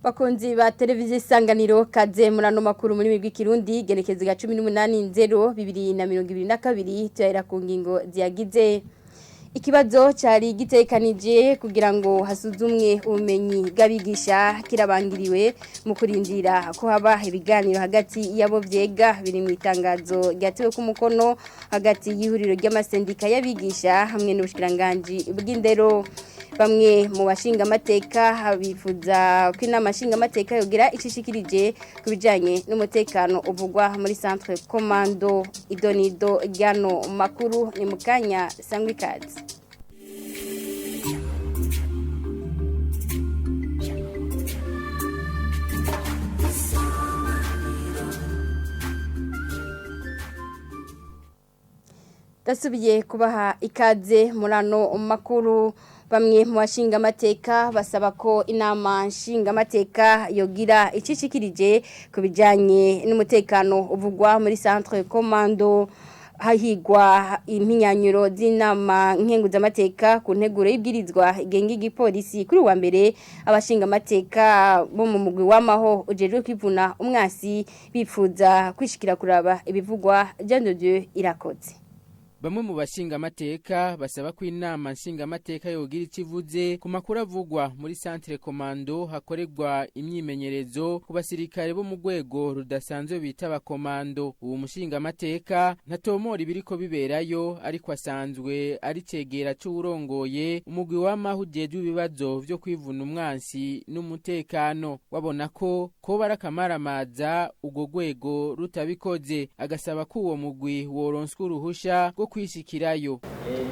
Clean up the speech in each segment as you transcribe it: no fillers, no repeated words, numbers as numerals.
Bakunzi ba televiziyo Isanganiro, kaze murano makuru muri migwi Kirundi genekezo ga 18/0 2022. Tuyahera ku ngingo ziyagize. Ikibazo cyari gitekanije kugira ngo hasuzumwe ubumenyi bw'abigisha kirabangiriwe mu kurindira ko haba ibiganiro hagati y'abo vyega. Biri mu itangazo ryatewe ku mukono hagati y'ihuriro ry'amasendika y'abigisha hamwe n'ubushikiranganji bw'indero. Bamwe mu bashinga amateka bifuza ko inama nshinga amateka yogira icishikirije ku bijanye n'umutekano uvugwa muri centre commando. Idonido ryano makuru ni mukanya, sangwa ikaze. Dasubiye kubaha ikaze murano makuru. Bamwe mu bashinga amateka basaba ko inama nshinga amateka yogira icishikirije ku bijanye n'umutekano uvugwa muri centre commando. Hahigwa impinyanyuro z'inama nkenguzamateka ku nteguro y'ibwirizwa igenga igipolisi kuri wa mbere, abashinga amateka bo mu mugwi w'amaho ujejwe kwivuna umwasi bipfuza kwishikira kuraba ibivugwa. Jean de Dieu Irakoze. Bamwe mu bashinga amateka basaba ko inama nshinga amateka yogira ikivuze ku makuru avugwa muri centre commando hakorerwa imyimenyerezo ku basirikare bo mu rwego rudasanzwe bita abakomando. Uwo mushinga amateka ntatomora ibiriko biberayo, ariko asanzwe ari cegera c'uwurongoye umugwi w'amaho ujejwe ibibazo vyo kwivuna umwansi n'umutekano. Wabona ko koba ari akamaramaza urwo rwego rutabikoze, agasaba ko uwo mugwi woronswa uruhusha rwo kwishikirayo.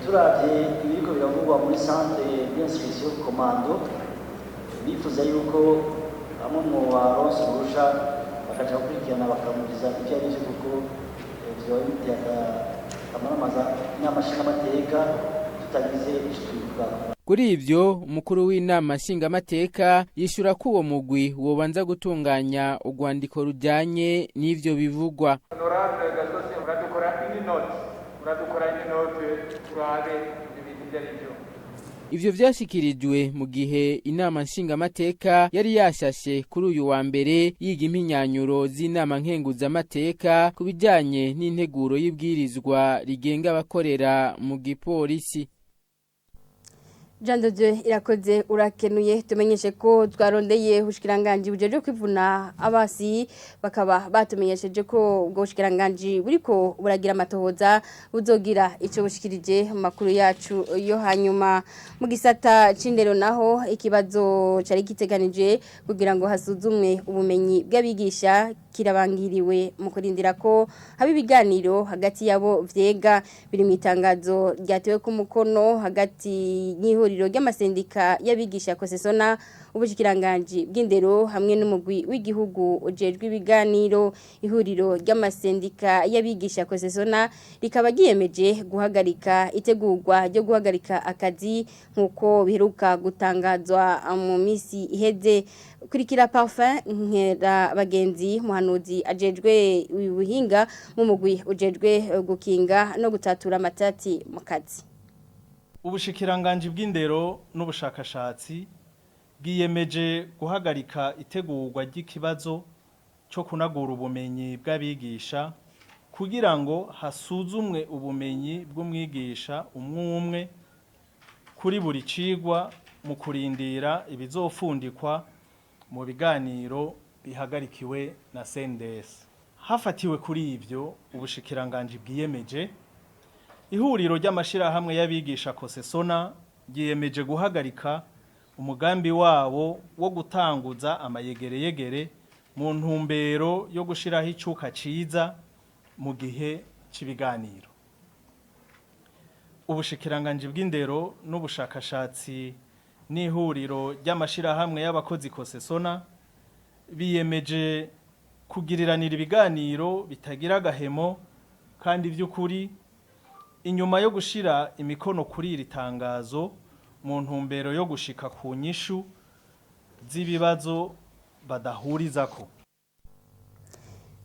Turavye ibiriko biravugwa muri centre d'instruction commando, bifuza yuko bamwe mu baronse uruhusha bakaja gukurikirana, bakamuriza ivyo ari vyo, kuko vyoba biteye akamaramaza inama nshingamateka tutagize ico tubivugako. Kuri ivyo, umukuru w'inama nshingamateka yishura ko uwo mugwi wobanza gutunganya urwandiko rujanye n'ivyo bivugwa. Honorable Gazosi, uradukora ini note, uradukora ini note, turabe ibintu ibyo ari byo. Ivyo vyashikirijwe mu gihe inama nshingamateka yari yashashe kuri uyu wa mbere yiga impinyanyuro z'inama nkenguzamateka ku bijanye n'integuro y'ibwirizwa rigenga abakorera mu gipolisi. Jean de Dieu Irakoze, urakenuye. Tumenyeshe ko twarondeye ubushikiranganji bujeje kwivuna abasi, bakaba batumenyesheje ko ubwo bushikiranganji buriko buragira amatohoza, buzogira ico bushikirije mu makuru yacu yo hanyuma. Mu gisata c'indero naho, ikibazo cari giteganije kugira ngo hasuzumwe ubumenyi bw'abigisha kirabangiriwe mu kurindira ko haba ibiganiro hagati yabo vyega. Biri mu itangazo ryatewe ku mukono hagati y'ihuriro ry'amasendika y'abigisha Kosesona, ubushikiranganji bw'indero hamwe n'umugwi w'igihugu ujejwe ibiganiro. Ihuriro ry'amasendika y'abigisha Kosesona rikaba ryiyemeje guhagarika itegurwa ryo guhagarika akazi nk'uko biheruka gutangazwa mu misi iheze. Kurikira Parfum Nkera Bagenzi, muhanuzi ajejwe ubuhinga mu mugwi ujejwe gukinga no gutatura amatati mu kazi. Ubushikiranganji bw'indero n'ubushakashatsi bwiyemeje guhagarika itegurwa ry'ikibazo cyo kunagura ubumenyi bw'abigisha kugira ngo hasuzumwe ubumenyi bw'umwigisha umwe umwe kuri buri cigwa, mu kurindira ibizofundikwa mu biganiro bihagarikiwe na CNDS. Hafatiwe kuri ivyo, ubushikiranganji bwiyemeje, ihuriro ry'amashirahamwe y'abigisha Kosesona ryiyemeje guhagarika umugambi wabo wo gutanguza amayegereyegere mu ntumbero yo gushiraho icuka ciza mu gihe c'ibiganiro. Ubushikiranganji bw'indero n'ubushakashatsi n'ihuriro ry'amashirahamwe y'abakozi Kosesona biyemeje kugiriranira ibiganiro bitagira agahemo kandi vy'ukuri inyuma yo gushira imikono kuri iri tangazo, mu ntumbero yo gushika ku nyishu z'ibibazo badahurizako.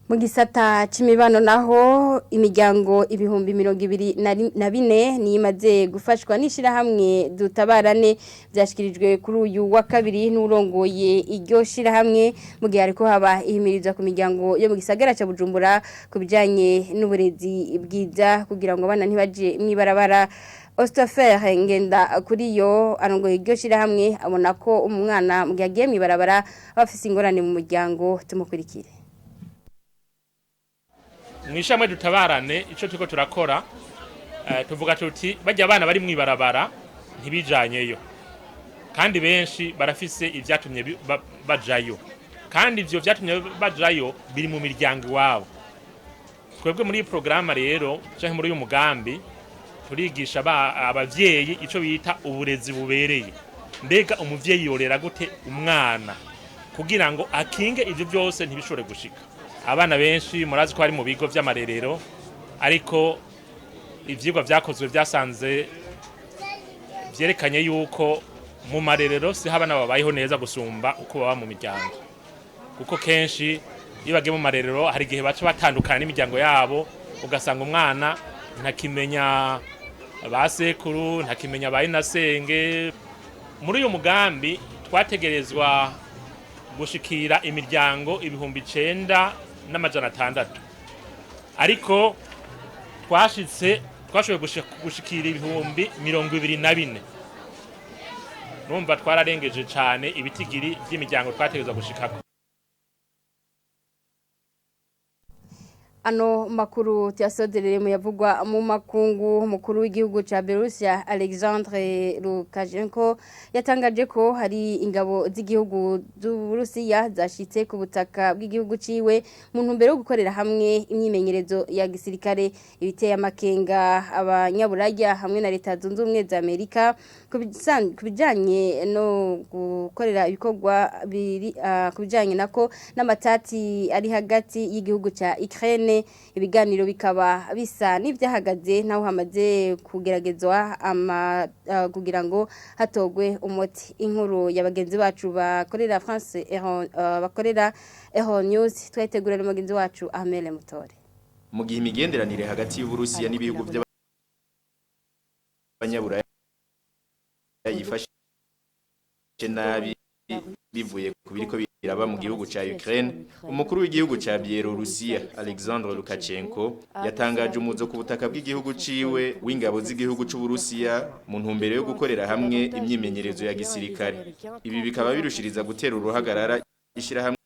Mu gisata c'imibano naho imiryango 24,000 niyo imaze gufashwa n'ishirahamwe Dutabarane, byashikirijwe kuri uyu wa kabiri n'urongoye iryo shirahamwe mu gihe hariko haba ihimirizwa ku miryango yo mu gisagara ca Bujumbura ku bijanye n'uburezi bwiza kugira ngo abana ntibaje mw'ibarabara. Ostofer Ngenda kuri yo arongoye iryo shirahamwe abona ko umwana mu gihe agiye mw'ibarabara aba afise ingorane mu muryango. Tumukurikire. Mw'ishamwe Dutabarane icyo turiko turakora, tuvuga tuti bajya abana bari mw'ibarabara ntibijanyeyo, kandi benshi barafise ivyatumye bajayo, kandi ivyo vyatumye bajayo biri mu miryango iwabo. Twebwe muri iyi porogaramu rero canke muri uyu mugambi turigisha abavyeyi ico bita uburezi bubereye. Mbega umuvyeyi yorera gute umwana kugira ngo akinge ivyo vyose ntibishobore gushika? Abana benshi murazi ko bari mu bigo vy'amarerero, ariko ivyigwa vyakozwe vyasanze vyerekanye yuko mu marerero siho abana babayeho neza gusumba uko baba mu miryango, kuko kenshi iyo bagiye mu marerero hari igihe baca batandukana n'imiryango yabo, ugasanga umwana ntakimenya ba sekuru, ntakimenya ba inasenge. Muri uyu mugambi twategerezwa gushikira imiryango 9600, ariko twashoboye gushikira 24,000. Numva twararengeje cane ibitigiri vy'imiryango twategerezwa gushikako. Ano makuru tuyasoderere mu yavugwa mu makungu. Umukuru w'igihugu ca Belarus Alexandre Lukashenko yatangaje ko hari ingabo z'igihugu z'Uburusiya zashitse ku butaka bw'igihugu ciwe mu ntumbero yo gukorera hamwe imyimenyerezo ya gisirikare, ibiteye amakenga abanyaburaya hamwe na Leta Zunze Ubumwe za Amerika ku bijanye no gukorera ibikorwa biri ku bijanye nako n'amatati ari hagati y'igihugu ca Ukraine. Ibiganiro bikaba bisa n'ivyahagaze naho hamaze kugeragezwa kugira ngo hatogwe umuti. Inkuru ya bagenzi bacu bakorera France bakorera Eho News, twayitegurira mugenzi wacu Ahmele Mutore. Mu gihe imigenderanire hagati y'Uburusiya n'ibihugu by'abanyaburaya yifashe nabi bivuye ku biriko biraba mu gihugu ca Ukraine, umukuru w'igihugu ca Bielorusiya Alexandre Lukashenko yatangaje umuzo ku butaka bw'igihugu ciwe w'ingabo z'igihugu c'Uburusiya mu ntumbero yo gukorera hamwe imyimenyerezo ya gisirikare. Ibi bikaba birushiriza gutera uruhagarara ishirahamwe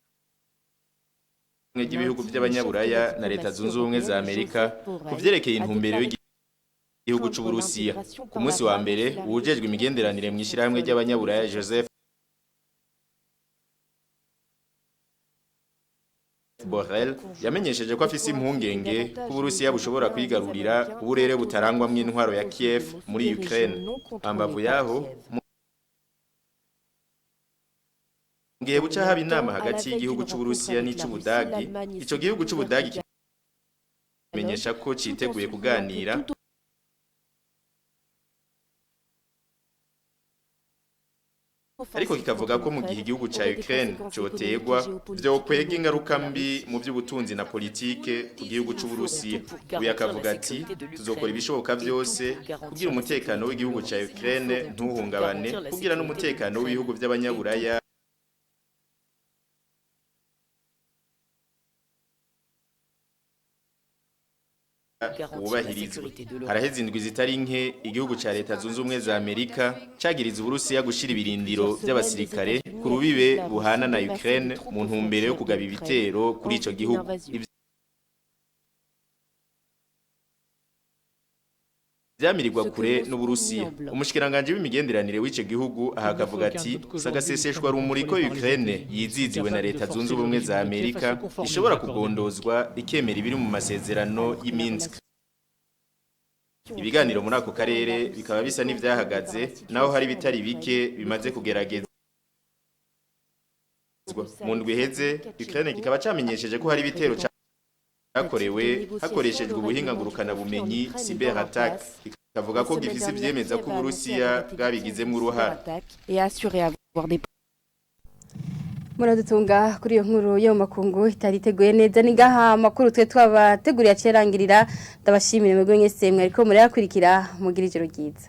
ry'ibihugu by'abanyaburaya na Leta Zunze Ubumwe za Amerika ku vyerekeye intumbero y'igihugu c'Uburusiya. Ku munsi wa mbere, uwujejwe imigenderanire mw'ishirahamwe ry'abanyaburaya Joseph Borrell yamenyesheje ko afise impungenge ko Uburusiya bushobora kwigarurira uburere butarangwamwo intwaro ya Kiev muri Ukraine. Ambavu yaho, mu gihe buca haba inama hagati y'igihugu c'Uburusiya n'ic'Ubudagi, ico gihugu c'Ubudagi kimenyesha ko citeguye kuganira ariko kikavuga ko mu gihe igihugu ca Ukraine cotegwa vyokwega ingaruka mbi mu vy'ubutunzi na politike ku gihugu c'Uburusiya. Uyu akavuga ati tuzokora ibishoboka vyose kugira umutekano w'igihugu ca Ukraine ntuhungabane, kugira n'umutekano w'ibihugu vy'abanyaburaya wubahirizwe. Haraheze indwi zitari nke igihugu ca Leta Zunze Ubumwe za Amerika cagiriza Uburusiya gushira ibirindiro by'abasirikare ku rubibe buhana na Ukraine mu ntumbero yo kugaba ibitero kuri ico gihugu. Vyamirirwa kure n'Uburusiya. Umushikiranganje w'imigenderanire w'ico gihugu ahakavuga ati sagaseseshwa rumuri ko Ukraine yiziziwe na Leta Zunze Ubumwe za Amerika ishobora kugondozwa ikemera ibiri mu masezerano y'i Minsk. Ibiganiro muri ako karere bikaba bisa n'ivyahagaze naho hari bitari bike bimaze kugeragezwa. Mu ndwi iheze Ukraine kikaba camenyesheje ko hari ibitero cyakorewe hakoreshejwe ubuhinga ngurukana bumenyi cyber attack, ikavuga ko gifise ivyemeza ko Uburusiya bwabigizemwo uruhara. Muradutunga kuri iyo nkuru yo mu makungu itari iteguye neza. Ni ngaha amakuru twe twabateguriye acerangirira. Ndabashimire mwebwe mwese mwariko murayakurikira. Mugira ijoro ryiza.